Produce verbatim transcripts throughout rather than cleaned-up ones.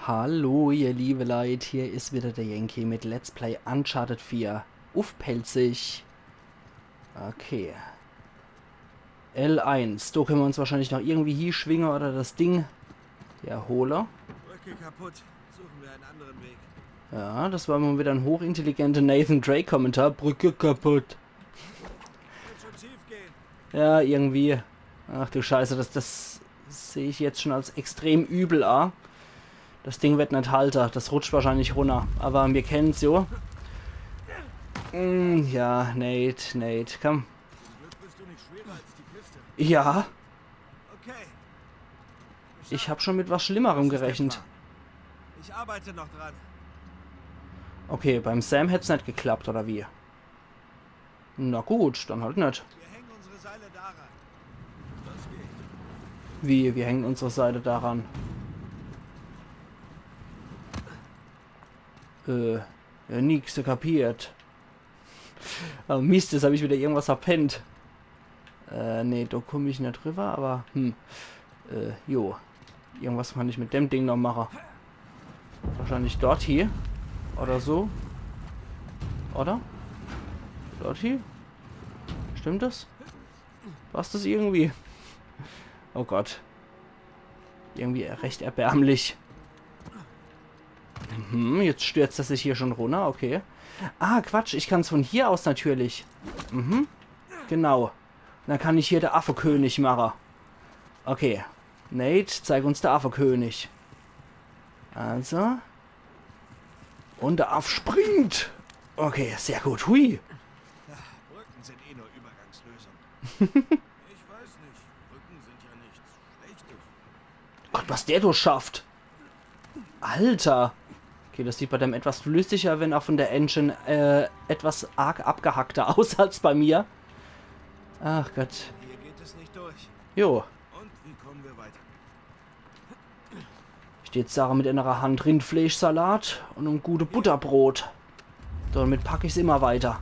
Hallo, ihr liebe Leit, hier is wieder der Yankee mit Let's Play Uncharted vier uff Pälzisch. Okay. L eins, do könne mer uns wahrscheinlich noch irgendwie hieschwinge oder das Ding hier hole. Brücke kaputt. Suchen wir einen anderen Weg. Ja, das war mal wieder en hochintelligenter Nathan Drake-Kommentar. Brücke kaputt. Wird schon schief gehen. Ja, irgendwie. Ach du Scheiße, das, das seh ich jetzt schon als extrem übel a. Das Ding wird net halte, das rutscht wahrscheinlich runner. Aber mir kennen's jo. Mm, ja, Nate, Nate, komm. Zum Glück bist du nicht schwerer als die Kiste. Ja, okay. Ich hab schon mit was Schlimmerem gerechnet. Ich arbeite noch dran. Okay, beim Sam hätt's net geklappt, oder wie? Na gut, dann halt net. Wir hängen unsere Seile daran. Das geht. Wie, wir hängen unsere Seile daran? Äh, ja, nix kapiert. Oh Mist, jetzt hab ich wieder irgendwas verpennt. Äh, nee, do komm ich net drüber, aber, hm. Äh, jo. Irgendwas kann ich mit dem Ding noch mache. Wahrscheinlich dort hie. Oder so. Oder? Dort hie? Stimmt das? Passt das irgendwie? Oh Gott. Irgendwie recht erbärmlich. Mhm, jetzt stürzt er sich hier schon runner, okay. Ah, Quatsch, ich kann's von hier aus natürlich. Mhm, genau. Dann kann ich hier der Affekönig mache. Okay, Nate, zeig uns der Affekönig. Also. Und der Aff springt. Okay, sehr gut. Hui. Brücken sind eh nur Übergangslösung. Ich weiß nicht. Brücken sind ja nichts Schlechtes. Gott, was der do schafft. Alter. Okay, das sieht bei dem etwas flüssiger, wenn auch von der Engine, äh, etwas arg abgehackter aus als bei mir. Ach Gott. Hier geht es nicht durch. Jo. Und wie kommen wir weiter? Steht Sarah mit enere Hand Rindfleischsalat und em gute Butterbrot. Damit pack ich's immer weiter.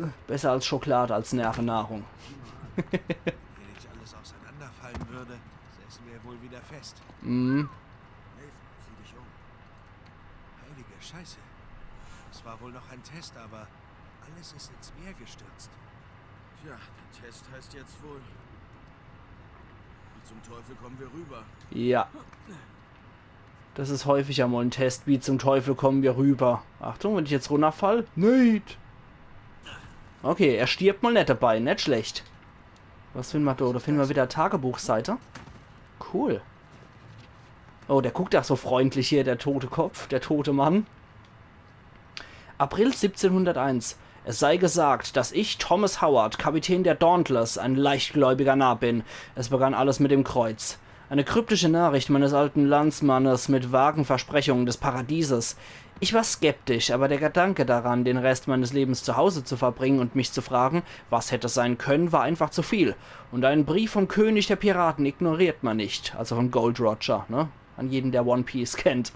Äh, besser als Schokolade, als Nervennahrung. Wenn nicht alles auseinanderfallen würde, säßen wir wohl wieder fest. Mhm. Nathan, sieh dich um. Heilige Scheiße. Es war wohl noch ein Test, aber alles ist ins Meer gestürzt. Tja, der Test heißt jetzt wohl: Wie zum Teufel kommen wir rüber? Ja. Das is häufiger mal en Test. Wie zum Teufel kommen wir rüber? Achtung, wenn ich jetzt runnerfall. Nate! Okay, er stirbt mal net dabei. Net schlecht. Was finden wir da? Da finden wir wieder Tagebuchseite. Cool. Oh, der guckt ach so freundlich hier, der tote Kopf, der tote Mann. April siebzehnhunderteins. Es sei gesagt, dass ich, Thomas Howard, Kapitän der Dauntless, ein leichtgläubiger Narr bin. Es begann alles mit dem Kreuz. Eine kryptische Nachricht meines alten Landsmannes mit vagen Versprechungen des Paradieses. Ich war skeptisch, aber der Gedanke daran, den Rest meines Lebens zu Hause zu verbringen und mich zu fragen, was hätte sein können, war einfach zu viel. Und einen Brief vom König der Piraten ignoriert man nicht. Also von Gold Roger, ne? An jeden, der One Piece kennt.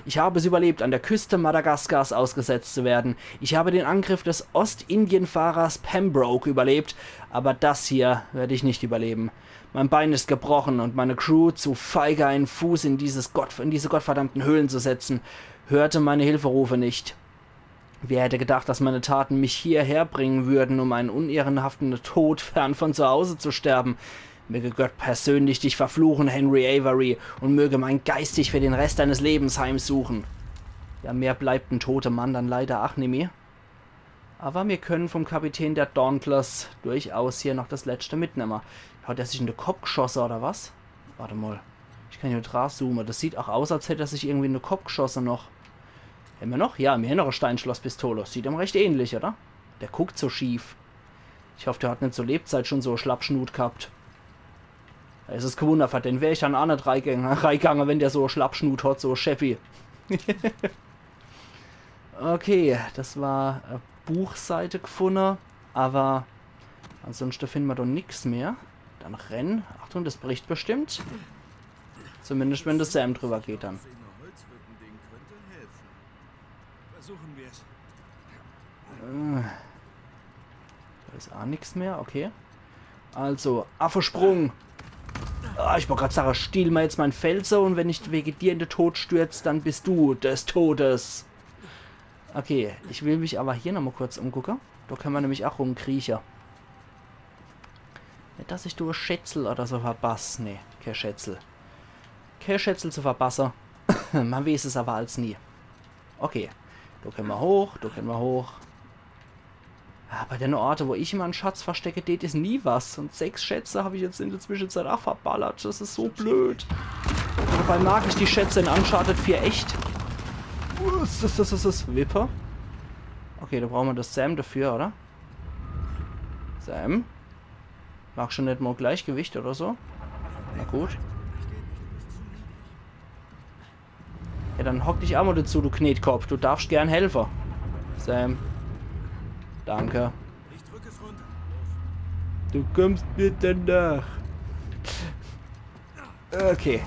Ich habe es überlebt, an der Küste Madagaskars ausgesetzt zu werden. Ich habe den Angriff des Ostindienfahrers Pembroke überlebt, aber das hier werde ich nicht überleben. Mein Bein ist gebrochen und meine Crew zu feige, einen Fuß in dieses Gott-, in diese gottverdammten Höhlen zu setzen. Hörte meine Hilferufe nicht. Wer hätte gedacht, dass meine Taten mich hierher bringen würden, um einen unehrenhaften Tod fern von zu Hause zu sterben? Möge Gott persönlich dich verfluchen, Henry Avery, und möge mein Geist dich für den Rest deines Lebens heimsuchen. Ja, mehr bleibt en tote Mann dann leider ach nimmi. Aber mir können vom Kapitän der Dauntless durchaus hier noch das Letzte mitnemme. Hat er sich in de Kopp gschosse oder was? Warte mal. Ich kann hier dra zoome. Das sieht ach aus, als hätt er sich irgendwie in de Kopp gschosse noch. Hämmer noch? Ja, mir hämmer noch e Steinschlosspistole. Sieht em recht ähnlich, oder? Der guckt so schief. Ich hoff, der hat net zur Lebzeit schon so e Schlappschnut gehabt. Es is kee Wunner, für den wär ich dann ach net reigang-, reigange, wenn der so e Schlappschnut hat, so e Scheppi. Okay, das war e Buchseite gfunne, aber ansonschte finden mer doch nix mehr. Dann renn. Achtung, das bricht bestimmt. Zumindest wenn de Sam drüber geht dann. Versuchen wir's. Äh, da is ach nix mehr, okay. Also, Affesprung. Ah, ich wollt grad sage, stiehl mer jetzt mein Feld so und wenn ich wege dir in de Tod stürz, dann bist du des Todes. Okay, ich will mich awwer hier nochmol kurz umgucke. Do kenne mer nämlich ach rumkrieche. Net, dass ich do e Schätzel oder so verbass. Nee, kee Schätzel. Kee Schätzel zu verbasse. Mer weeß es awwer als nie. Okay, do kenne mer hoch, do kenne mer hoch. Ah, bei denne Orte, wo ich immer en Schatz verstecke deet, is nie was. Und sechs Schätze hab ich jetzt in de Zwischenzeit ach verballert. Des is so blöd. Dabei mag ich die Schätze in Uncharted vier echt. Uah, is des, des, des, des Wippe. Okay, do brauche mer des Sam dafür, oder? Sam? Mag schon net mol Gleichgewicht oder so? Na gut. Ja, dann hock dich ach mol dezu, du Knetkopp. Du darfst gern helfe. Sam. Danke. Ich drück es runter. Du kommst mir danach. Okay.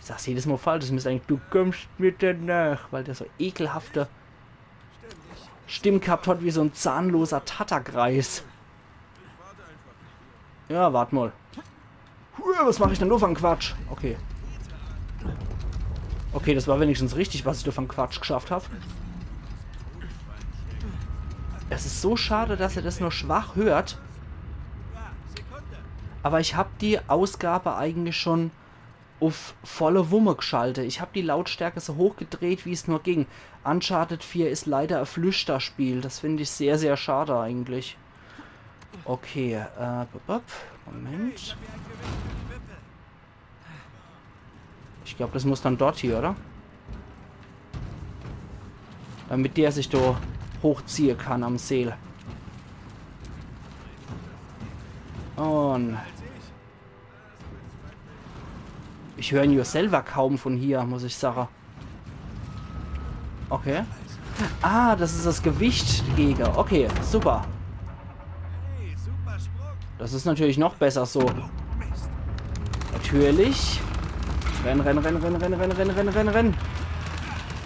Ich sag's jedes Mol falsch. Des müsst eigentlich, du kommst mir danach, weil der so ekelhafte Stimm gehabt hat wie so en zahnloser Tattergreis. Ja, wart mol. Hua, was mach ich denn do fer en Quatsch? Okay. Okay, des war wenigstens richtig, was ich do fer en Quatsch geschafft hab. Es is so schade, dass er des nur schwach hört. Awwer ich hab die Ausgabe eigentlich schon uff volle Wumme geschalte. Ich hab die Lautstärke so hoch gedreht, wie's nur ging. Uncharted vier is leider e Flüschterspiel. Des find ich sehr, sehr schade eigentlich. Okay, äh, bup, bup. Moment. Ich glaub, des muss dann dort hie, oder? Damit der sich do hochziehe kann am Seel. Und ich hör en jo selwer kaum von hier, muss ich sage. Okay. Ah, des is des Gewicht dagege. Okay, super. Des is natürlich noch besser so. Natürlich. Renn, renn, renn.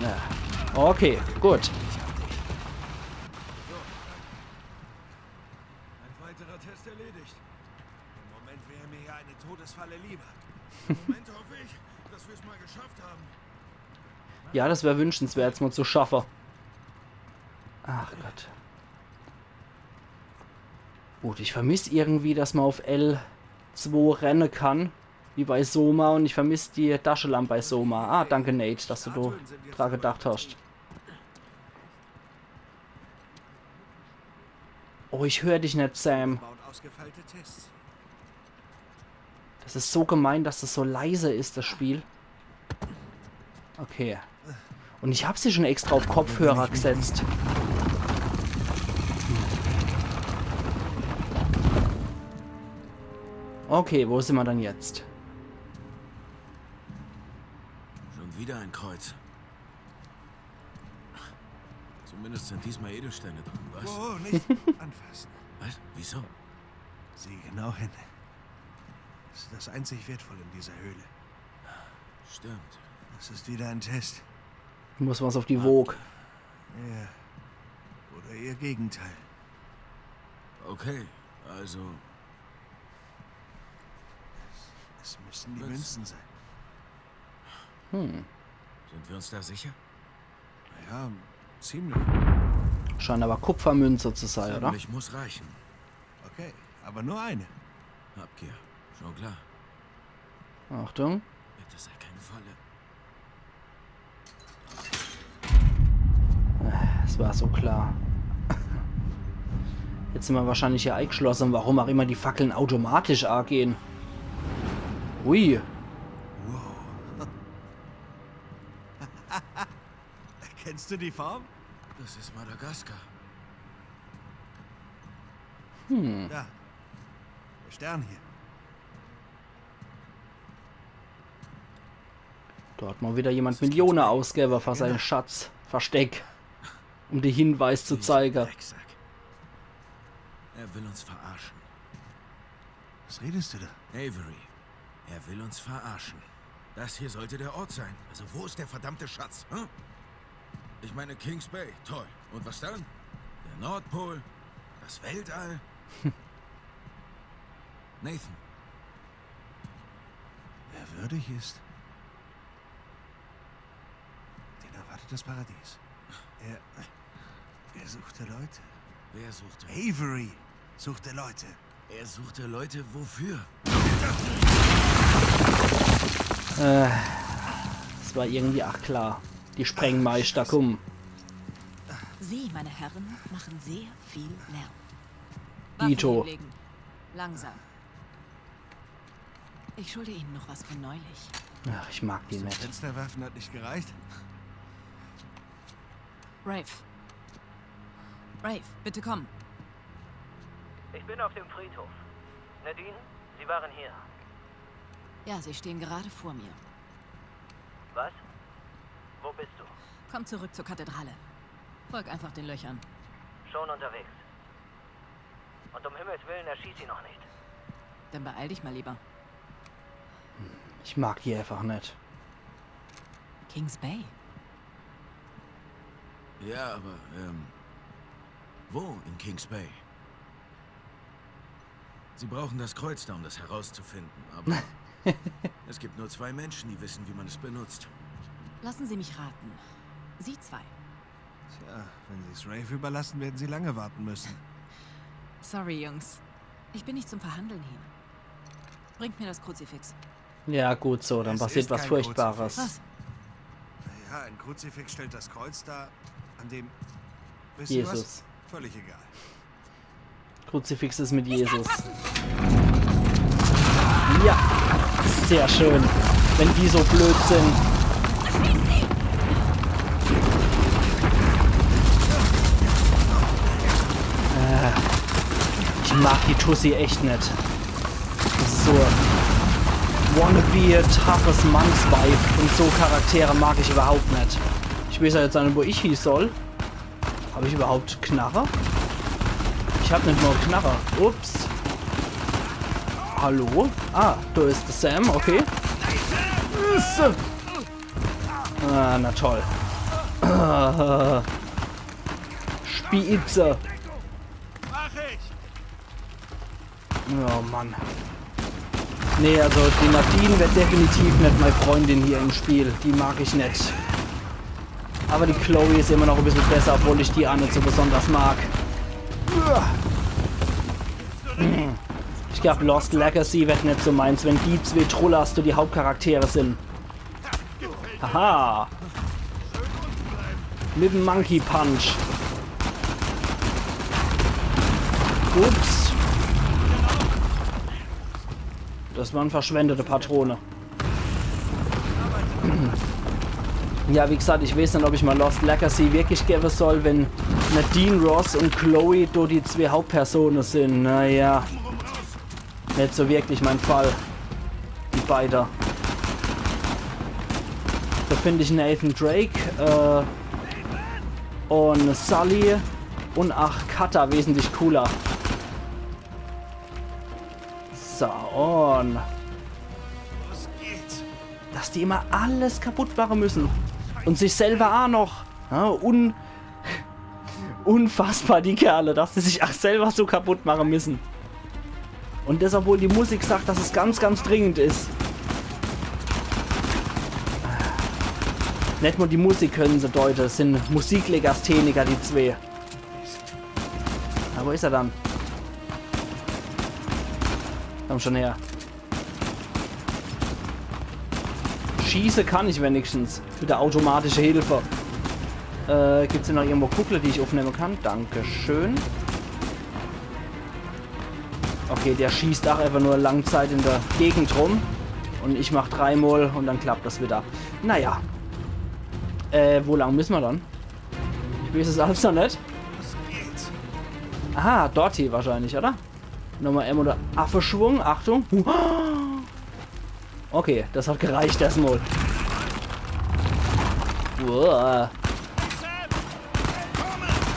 Ja. Okay, gut. Ein weiterer Test erledigt. Im Moment wäre mir hier eine Todesfalle lieber. Im Moment hoffe ich, dass wir es mal geschafft haben. Ja, des wär wünschenswert, es mol zu schaffe. Ach Gott. Gut, ich vermiss irgendwie, dass mer uff L zwei renne kann, wie bei Soma, und ich vermiss die Taschelamp bei Soma. Ah, danke, Nate, dass du do dra gedacht hast. Oh, ich hör dich net, Sam. Baut ausgefeilte Tests. Des is so gemein, dass des so leise is, des Spiel. Okay. Und ich hab se schon extra uff Kopfhörer gesetzt. Okay, wo sin mer dann jetzt? Schon wieder ein Kreuz. Zumindest sind diesmal Edelsteine dran, was? Oh, nicht anfassen. Was? Wieso? Sieh genau hin. Das ist das einzig Wertvolle in dieser Höhle. Stimmt. Das ist wieder ein Test. Muss was auf die Waage. Ja. Oder ihr Gegenteil. Okay, also. Es müssen die Münzen. Münzen sein. Hm. Sind wir uns da sicher? Ja, ziemlich. Scheint aber Kupfermünze zu sein, oder? Ziemlich muss reichen. Okay, aber nur eine. Abkehr. Schon klar. Achtung. Bitte sei keine Falle. Es war so klar. Jetzt sin mer wahrscheinlich hier eigeschlosse, warum auch immer die Fackeln automatisch agehn. Ui. Wow. Erkennst du die Form? Das ist Madagaskar. Hm. Da. Der Stern hier. Do hat mol wieder jemand Millione ausgewwe für sein Schatz-Versteck. Um de Hinweis zu zeige. Dieser Drecksack. Er will uns verarschen. Was redest du da? Avery, er will uns verarschen. Das hier sollte der Ort sein. Also wo ist der verdammte Schatz, hm? Ich meine, Kings Bay, toll. Und was dann? Der Nordpol, das Weltall. Nathan. Wer würdig ist, den erwartet das Paradies. Er, er suchte Leute. Wer suchte? Avery suchte Leute. Er suchte Leute wofür? Äh, das war irgendwie ach klar. Die Sprengmeister, komm. Sie, meine Herren, machen sehr viel Lärm. Dito. Waffen hinlegen. Langsam. Ich schulde Ihnen noch was von neulich. Ach, ich mag die net. Fenster werfen hat nicht gereicht. Rafe. Rafe, bitte komm. Ich bin auf dem Friedhof. Nadine, Sie waren hier. Ja, Sie stehen gerade vor mir. Was? Wo bist du? Komm zurück zur Kathedrale. Folg einfach den Löchern. Schon unterwegs. Und um Himmels Willen erschieß sie noch nicht. Dann beeil dich mal lieber. Ich mag die einfach net. Kings Bay. Ja, aber, ähm, wo in Kings Bay? Sie brauchen das Kreuz da, um das herauszufinden, aber es gibt nur zwei Menschen, die wissen, wie man es benutzt. Lassen Sie mich raten. Sie zwei. Tja, wenn Sie es Rafe überlassen, werden Sie lange warten müssen. Sorry, Jungs. Ich bin nicht zum Verhandeln hier. Bringt mir das Kruzifix. Ja, gut so, dann Es passiert ist was kein Furchtbares. Was? Ja, ein Kruzifix stellt das Kreuz dar, an dem... Wisst ihr was? Jesus. Völlig egal. Kruzifix ist mit Jesus. Ja, sehr schön. Wenn die so blöd sind. Äh, ich mag die Tussi echt net. So. Wannabe, toughes Mannsweib und so Charaktere mag ich überhaupt net. Ich weiß ja jetzt net, wo ich hie soll. Hab ich überhaupt Knarre? Ich hab net mal Knarre. Ups. Hallo? Ah, da ist der Sam, okay. Ah, na toll. Spitze. Oh Mann. Nee, also die Nadine wird definitiv net meine Freundin hier im Spiel. Die mag ich net. Aber die Chloe ist immer noch ein bisschen besser, obwohl ich die auch net so besonders mag. Ich glaub, Lost Legacy wird net so meins, wenn die zwei Trullers die Hauptcharaktere sind. Haha. Mit dem Monkey Punch. Ups. Das waren verschwendete Patrone. Ja, wie gesagt, ich weiß net, ob ich mir Lost Legacy wirklich geben soll, wenn Nadine, Ross und Chloe do die zwei Hauptpersonen sind. Naja. Net so wirklich mein Fall. Die beide. Da find ich Nathan Drake, äh, und Sully und ach Cutter wesentlich cooler. So, und dass die immer alles kaputt machen müssen. Und sich selber auch noch. Ja, un Unfassbar, die Kerle, dass sie sich auch selber so kaputt machen müssen. Und das, obwohl die Musik sagt, dass es ganz, ganz dringend ist. Net mal die Musik können sie deuten, es sind Musiklegastheniker, die zwei. Na, wo ist er dann? Komm schon her. Schieße kann ich wenigstens. Mit der automatischen Hilfe. Äh, gibt's hier noch irgendwo Kugle, die ich aufnehmen kann? Dankeschön. Okay, der schießt auch einfach nur lang Zeit in der Gegend rum. Und ich mach dreimal und dann klappt das wieder. Naja. Äh, wo lang müssen wir dann? Ich weiß es alles noch net. Aha, dort hier wahrscheinlich, oder? Nochmal M oder Affeschwung. Achtung. Huh. Okay, das hat gereicht erstmal. Uah.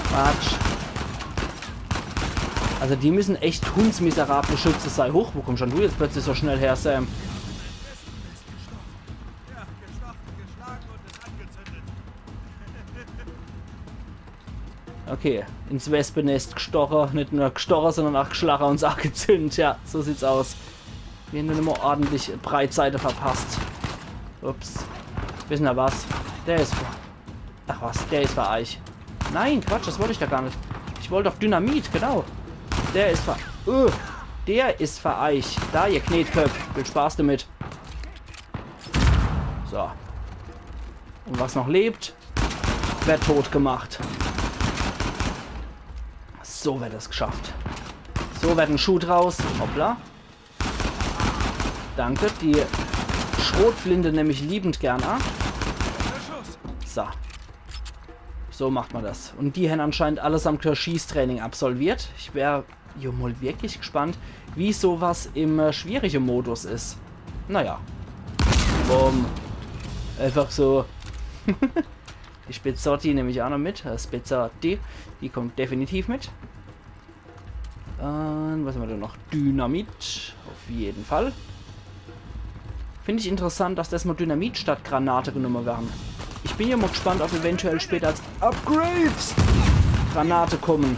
Quatsch. Also die müssen echt hundsmiserable Schütze sein. Huch, wo kommst schon du jetzt plötzlich so schnell her, Sam? Ja, Okay, ins Wespenest gstoche. Net nur gstoche, sondern ach gschlache un ach gezünd. Ja, so sieht's aus. Mir hän nur immer ordentlich Breitseite verpasst. Ups. Wissener was? Der is für... Ach was, der is für eich. Nein, Quatsch, das wollt ich doch gar net. Ich wollt doch Dynamit, genau. Der is für... Uh, der is für eich. Da, ihr Knetköpp. Viel Spaß damit. So. Un was noch lebt, werd tot gemacht. So werd das gschafft. So werd en Schuh draus. Hoppla. Danke, die Schrotflinte nemm ich liebend gern a. So. So macht ma das. Un die hän anscheinend allesamt kä Schießtraining absolviert. Ich wär jo mol wirklich gspannt, wie so was im, äh, schwierige Modus is. Naja. Bumm. Einfach so. Die Spezzotti nemm ich a noch mit. Äh, Spezzotti, die kommt definitiv mit. Un was hämmer do noch? Dynamit. Uff jeden Fall. Find ich interessant, dass des mol Dynamit statt Granate genumme werre. Ich bin jo mol gspannt, ob eventuell später als Upgrades Granate kumme.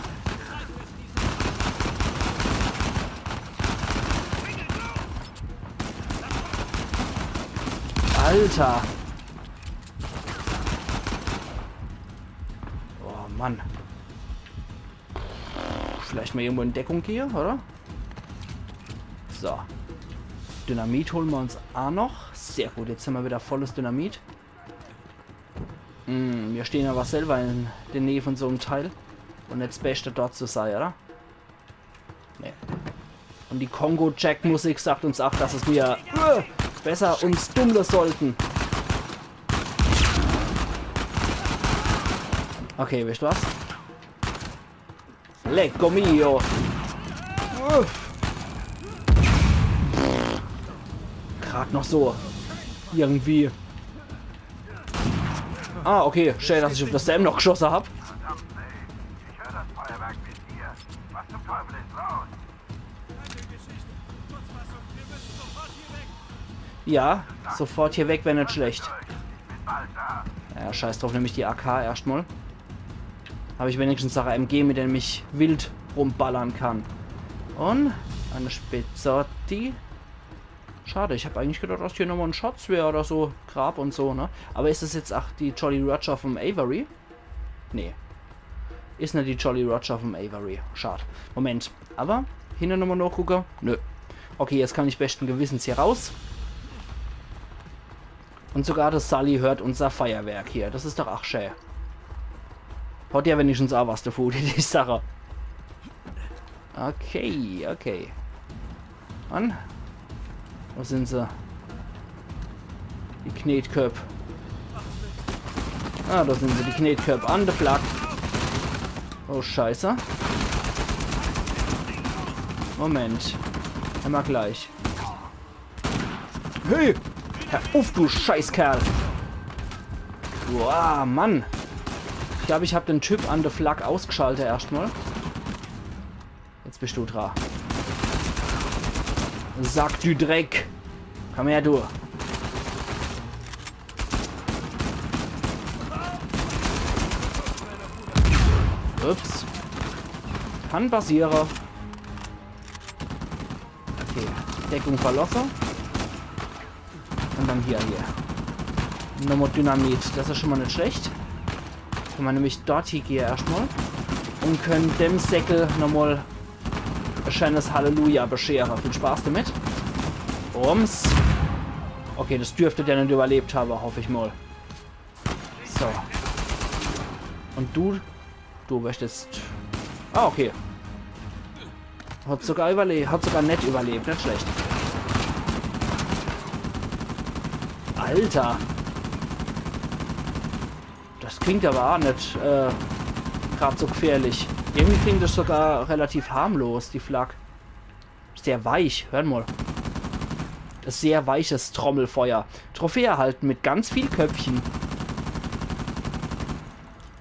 Alter. Oh Mann. Vielleicht mol irgendwo in Deckung gehe, oder? So. Dynamit hole mer uns a noch. Sehr gut, jetzt hämmer wieder volles Dynamit. Hm, mir stehn awwer selwer in de Näh vun so'm Teil. Un jetzt beschte dort zu sei, oder? Nee. Un die Kongo-Jack-Musik sagt uns ach, dass es mir, äh, besser uns dummle sollten. Okay, wisst ihr was? Lecco mio. Uff. Grad noch so. Irgendwie. Ah, okay. Schää, dass ich uff das Sam noch gschosse hab. Ja, sofort hier weg wär net schlecht. Ja, scheiß drauf, nemm ich die A K erscht mol. Hab ich wenigstens ach e M G, mit dem ich wild rumballern kann. Un e Spezzotti. Schad, ich hab eigentlich gedacht, dass hier nochmol en Schatz wär oder so. Grab un so, ne? Awwer is es jetzt ach die Jolly Roger vum Avery? Nee. Is net die Jolly Roger vum Avery. Schad. Moment. Awwer hinne nochmol nochgucke? Nö. Okay, jetzt kann ich beschten Gewissens hier raus. Un sogar de Sully hört unser Feierwerk hier. Das is doch ach schää. Hat ja wenigstens ach was devu, die, die Sache. Okay, okay. An. Wo sin se? Die Knetköpp. Ah, do sin se, die Knetköpp. An de Flak. Oh, Scheiße. Moment. Hämmer gleich. Hey! Hör uff, du Scheißkerl! Boah, Mann! Ich glaab, ich hab den Typ an de Flak ausgschalte erscht mol. Jetzt bischt du dra. Sack, du Dreck! Komm her, du! Ups. Kann passiere. Okay, Deckung verlosse. Un dann hier, hier. Nochmol Dynamit, das is schun mol net schlecht. Kann mer nämlich dort hiegehe erscht mol. Un kenne dem Säckel nochmol e scheenes Halleluja beschere. Viel Spaß damit. Rums. Okay, das dürftet der net überlebt habe, hoff ich mol. So. Un du? Du wirst jetzt... Ah, okay. Hat sogar überlebt. Hat sogar net überlebt. Net schlecht. Alter. Das klingt awwer ach net, äh, grad so gfährlich. Irgendwie klingt das sogar relativ harmlos, die Flak. Sehr weich, hör mol. Das sehr weiches Trommelfeuer. Trophäe erhalten mit ganz viel Köpfchen.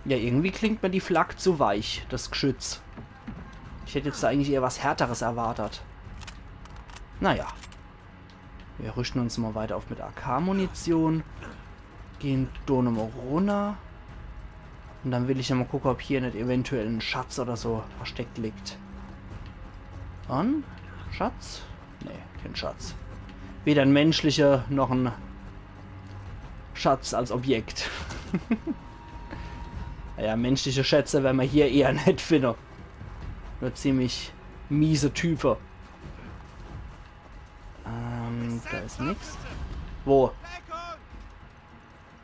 Ja, irgendwie klingt mer die Flak zu weich, das Gschütz. Ich hätt jetzt do eigentlich eher was Härteres erwartet. Naja. Mir rüschte uns mol weiter uff mit A K-Munition. Gehn do nochmol runner. Und dann will ich ja mal gucke, ob hier net eventuell en Schatz oder so versteckt liegt. An? Schatz? Nee, kein Schatz. Weder en menschlicher noch en Schatz als Objekt. Naja, menschliche Schätze wern mer hier eher net finne. Nur ziemlich miese Type. Ähm, da is nix. Wo?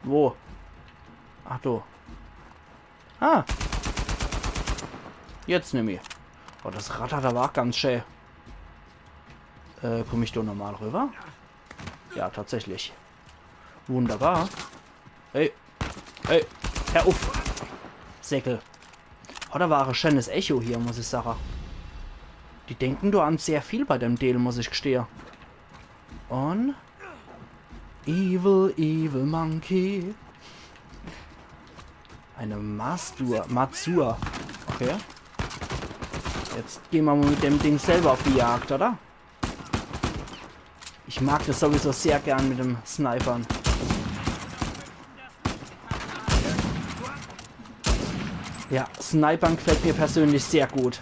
Wo? Ach du. Ah. Jetzt nimm ich. Oh, das rattert aber auch ganz schön. Äh, komm ich do normal rüber? Ja, tatsächlich. Wunderbar. Hey. Hey. Hör uff. Säckel. Hat aber auch e schönes Echo hier, muss ich sagen. Die denken do an sehr viel bei dem Deel, muss ich gestehe. Und Evil, evil Monkey. Eine Mastur, Matsur. Okay. Jetzt gehen wir mal mit dem Ding selber auf die Jagd, oder? Ich mag das sowieso sehr gern mit dem Snipern. Ja, Snipern gefällt mir persönlich sehr gut.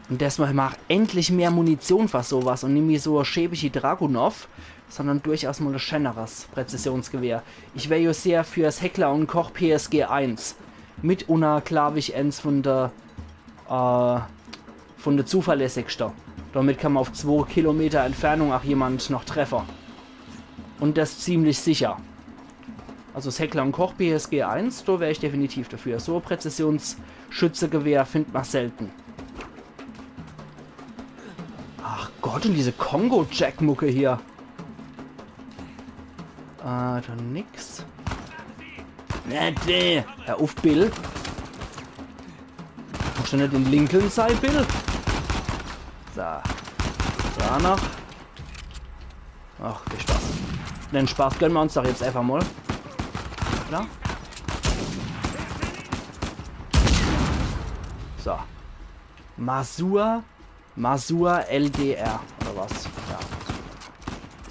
Und deshalb mach endlich mehr Munition für sowas und nimm mir so e schäbigi Dragunov, sondern durchaus mal e schöneres Präzisionsgewehr. Ich wär ja sehr fürs Heckler und Koch P S G eins. Mitunner, glaub ich, eins von der, äh, von der zuverlässigsten. Damit kann man auf zwei Kilometer Entfernung auch jemand noch treffen. Und das ziemlich sicher. Also das Heckler und Koch P S G eins, da wär ich definitiv dafür. So e Präzisionsschützegewehr findet man selten. Ach Gott, und diese Kongo-Jack-Mucke hier. Äh, dann nix. Nette. Hör uff, Bill. Machst du net den Lincoln sei, Bill? So. Da noch. Ach, viel Spaß. Den Spaß gönnen wir uns doch jetzt einfach mal. Oder? So. Masur, Masur L D R, oder was? Ja.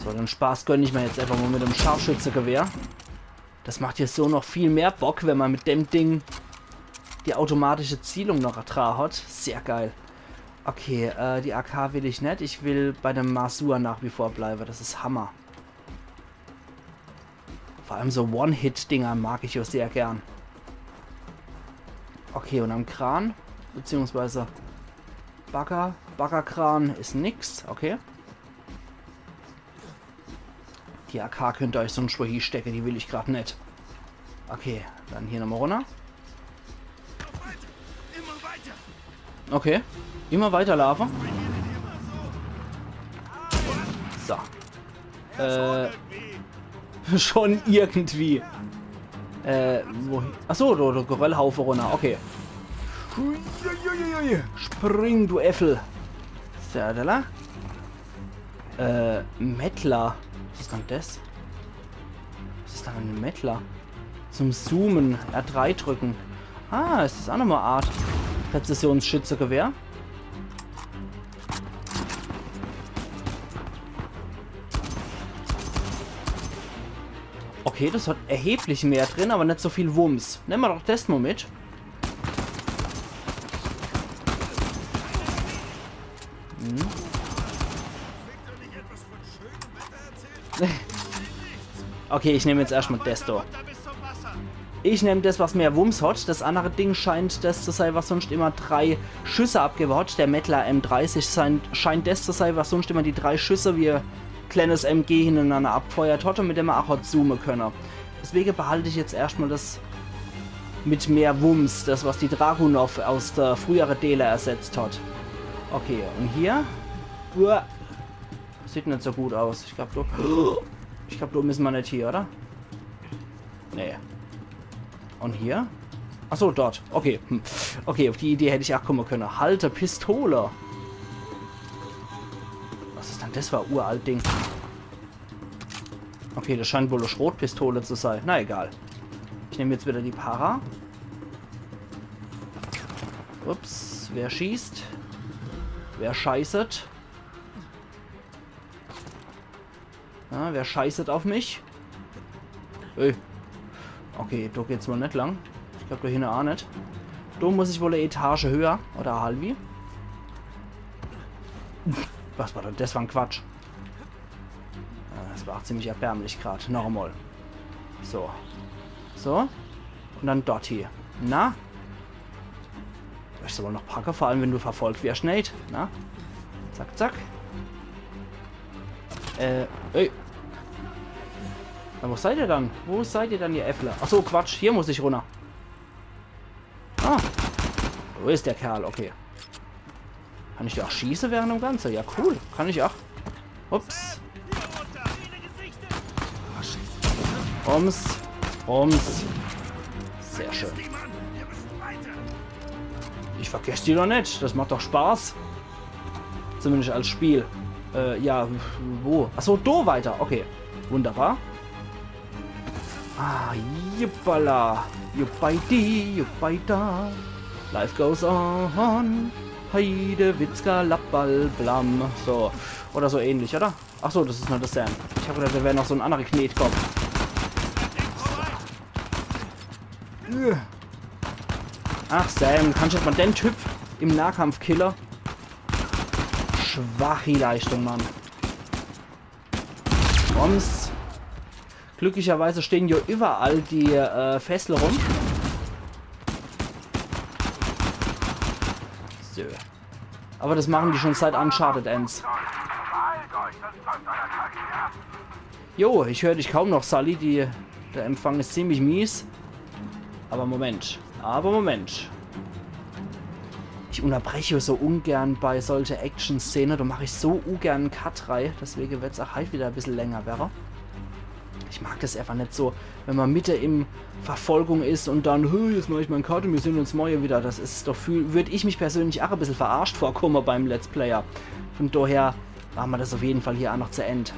So, den Spaß gönn ich mir jetzt einfach mal mit dem Scharfschützegewehr. Das macht jetzt so noch viel mehr Bock, wenn man mit dem Ding die automatische Zielung noch dra hat. Sehr geil. Okay, äh, die A K will ich net. Ich will bei dem Masur nach wie vor bleiben. Das is Hammer. Vor allem so One-Hit-Dinger mag ich ja sehr gern. Okay, und am Kran, beziehungsweise Bagger, Baggerkran is nix, okay. Die A K könnt ihr euch sonst wo hiestecke, die will ich grad net. Okay, dann hier nochmal runter. Okay, immer weiter laafe. So. Äh, schon irgendwie. Äh, wohin? Achso, do, do, Geröllhaufe runter, okay. Huiuiuiui. Spring, du Äffel. So, da lang. Äh, Mettler. Was is dann das? Was is dann ein Mettler? Zum Zoomen. R drei drücken. Ah, is das auch nochmal e Art Präzisionsschützegewehr? Okay, das hat erheblich mehr drin, aber net so viel Wumms. Nemme mer doch das mal mit. Hm. Okay, ich nehm jetzt erschtmal das do. Ich nehm das, was mehr Wumms hat. Das andere Ding scheint das zu sein, was sonst immer drei Schüsse abgebe hat. Der Mettler M dreißig scheint, scheint das zu sein, was sonst immer die drei Schüsse wie e kleines M G hintereinander abgefeuert hat und mit dem er auch hat zoome könne. Deswege behalte ich jetzt erschtmal das mit mehr Wumms, das, was die Dragunov aus der frühere Dele ersetzt hat. Okay, und hier? Uah. Sieht net so gut aus. Ich glaub, do, ich glaub, do müssen wir net hier, oder? Nee. Und hier? Achso, dort. Okay. Hm. Okay, auf die Idee hätt ich auch kommen können. Halte Pistole. Was is dann das für e uralt Ding? Okay, das scheint wohl e Schrotpistole zu sein. Na egal. Ich nehm jetzt wieder die Para. Ups, wer schießt? Wer scheißet? Ja, wer scheißet auf mich? Ey. Okay, do geht's wohl net lang. Ich glaab, do hinne aa net. Do muss ich wohl e Etage höher. Oder e halwi. Was war das? Das war e Quatsch. Äh, das war aa ziemlich erbärmlich grad. Noch emol. So. So. Un dann dort hie. Na? Ich soll noch packe, vor allem wenn du verfolgt wirsch, Nate. Na? Zack, zack. Äh, ey. Na, wo seid ihr dann? Wo seid ihr dann, ihr Äffler? Ach so, Quatsch, hier muss ich runner. Ah. Wo is der Kerl? Okay. Kann ich do aa schieße während dem Ganze? Ja, cool. Kann ich aa. Ups. Rums. Rums. Sehr schön. Ich vergess die doch net. Das macht doch Spaß. Zumindest als Spiel. Äh, ja, wo? Ach so, do weiter. Okay. Wunderbar. Ah, jippala. Juppaidi, juppaida. Life goes on. Heidewitzka, lappalblam. So. Oder so ähnlich, oder? Ach so, das is nur de Sam. Ich hab gedacht, do wär noch so en annere Knetkopp. Ach, Sam, kannst du net mol den Typ im Nahkampf kille? Schwachi Leistung, Mann. Rums. Glücklicherweise stehn jo überall die, äh, Fässel rum. So. Aber das machen die schon seit Uncharted eens. Jo, ich hör dich kaum noch, Sully. Die, der Empfang is ziemlich mies. Aber Moment. Aber Moment. Ich unterbrech so ungern bei solche Action-Szene. Do mach ich so ungern en Cut rei. Deswege werd's aa heit wieder e bissel länger werre. Ich mag das einfach net so, wenn ma mitte im Verfolgung is un dann, „Hö, jetzt mach ich mol en Cut un mir sehn uns morje wieder.“ Das is doch, fühl, würd ich mich persönlich aa e bissel verarscht vorkomme beim Let's Player. Von daher mache ma das auf jeden Fall hier aa noch zu End.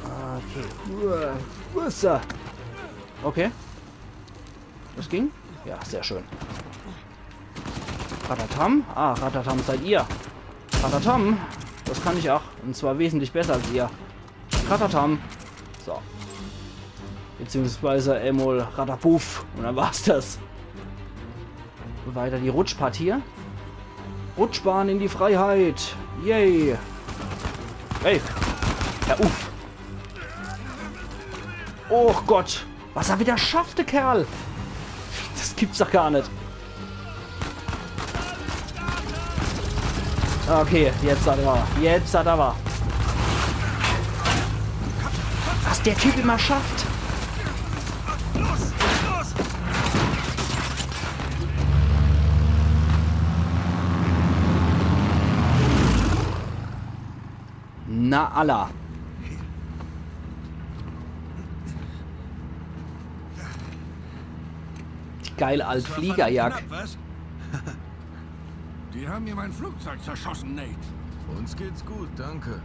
Okay. Uah, wo is er? Okay. Das ging? Ja, sehr schön. Ratatam. Ah, Ratatam seid ihr. Ratatam. Das kann ich aa. Un zwar wesentlich besser als ihr. Ratatam. So. Beziehungsweise emol Ratapuff. Un dann war's das. Weiter die Rutschpartie. Rutschbahn in die Freiheit. Yay. Hey. Ja, uff. Oh Gott. Was er wieder schafft, der Kerl. Das gibt's doch gar net. Okay, jetzt hat er. Jetzt hat er. Was der Typ immer schafft. Na alla. Die geile alt Fliegerjack. Das war verdammt knapp, was? Die haben mir mein Flugzeug zerschossen, Nate. Uns geht's gut, danke.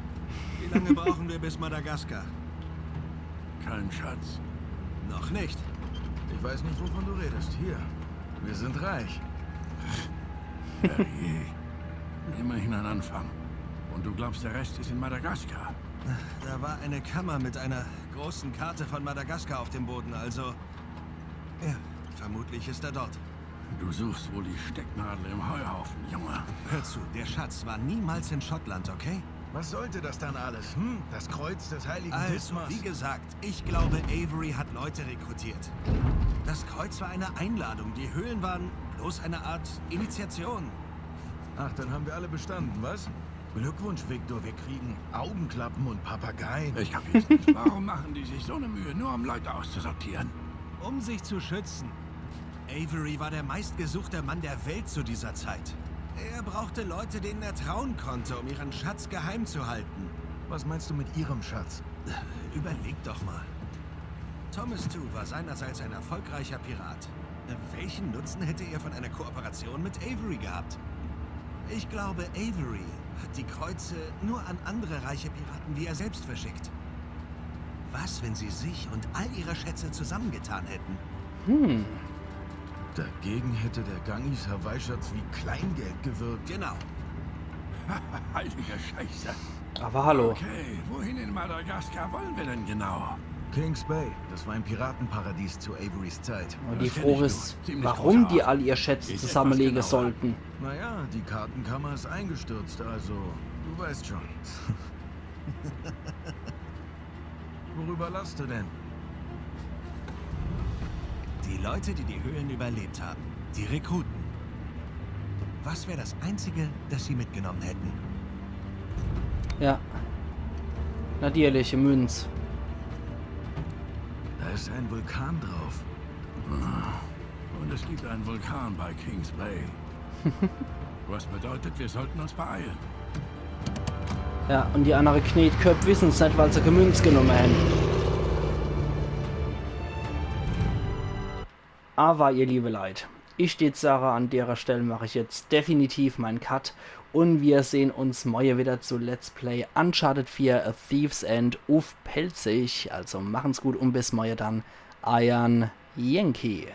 Wie lange brauchen wir bis Madagaskar? Kein Schatz. Noch nicht. Ich weiß nicht, wovon du redest. Hier, wir sind reich. Herrje. Immerhin ein Anfang. Und du glaubst, der Rest ist in Madagaskar? Da war eine Kammer mit einer großen Karte von Madagaskar auf dem Boden, also. Ja, vermutlich ist er dort. Du suchst wohl die Stecknadel im Heuhaufen, Junge. Hör zu, der Schatz war niemals in Schottland, okay? Was sollte das dann alles, hm? Das Kreuz des heiligen Also, Dismas? Wie gesagt, ich glaube, Avery hat Leute rekrutiert. Das Kreuz war eine Einladung, die Höhlen waren bloß eine Art Initiation. Ach, dann haben wir alle bestanden, was? Glückwunsch, Victor, wir kriegen Augenklappen und Papageien. Ich kapier's nicht. Warum machen die sich so eine Mühe, nur um Leute auszusortieren? Um sich zu schützen. Avery war der meistgesuchte Mann der Welt zu dieser Zeit. Er brauchte Leute, denen er trauen konnte, um ihren Schatz geheim zu halten. Was meinst du mit ihrem Schatz? Überleg doch mal. Thomas Tew war seinerseits ein erfolgreicher Pirat. Welchen Nutzen hätte er von einer Kooperation mit Avery gehabt? Ich glaube, Avery hat die Kreuze nur an andere reiche Piraten wie er selbst verschickt. Was, wenn sie sich und all ihre Schätze zusammengetan hätten? Hm. Dagegen hätte der Ganges Hawaii-Schatz wie Kleingeld gewirkt. Genau. Heilige Scheiße. Aber hallo. Okay, wohin in Madagaskar wollen wir denn genau? Kings Bay, das war ein Piratenparadies zu Averys Zeit. Und die Frage ist, warum die all ihr Schätze zusammenlegen sollten. Naja, die Kartenkammer ist eingestürzt, also du weißt schon. Worüber lachst du denn? Die Leute, die die Höhlen überlebt haben, die Rekruten. Was wäre das Einzige, das sie mitgenommen hätten? Ja. Natürlich, Münz. Da ist ein Vulkan drauf. Und es gibt einen Vulkan bei Kings Bay. Was bedeutet, wir sollten uns beeilen. Ja, und die andere Knetköpp wissen's net, weil se kä Münz genumme hän. Aber ihr liebe Leit, ich würd sage, an derer Stell mach ich jetzt definitiv mein Cut und wir sehen uns morje wieder zu Let's Play Uncharted vier: A Thief's End uff Pälzisch. Also machen's gut und bis morje dann, eiern Yankee.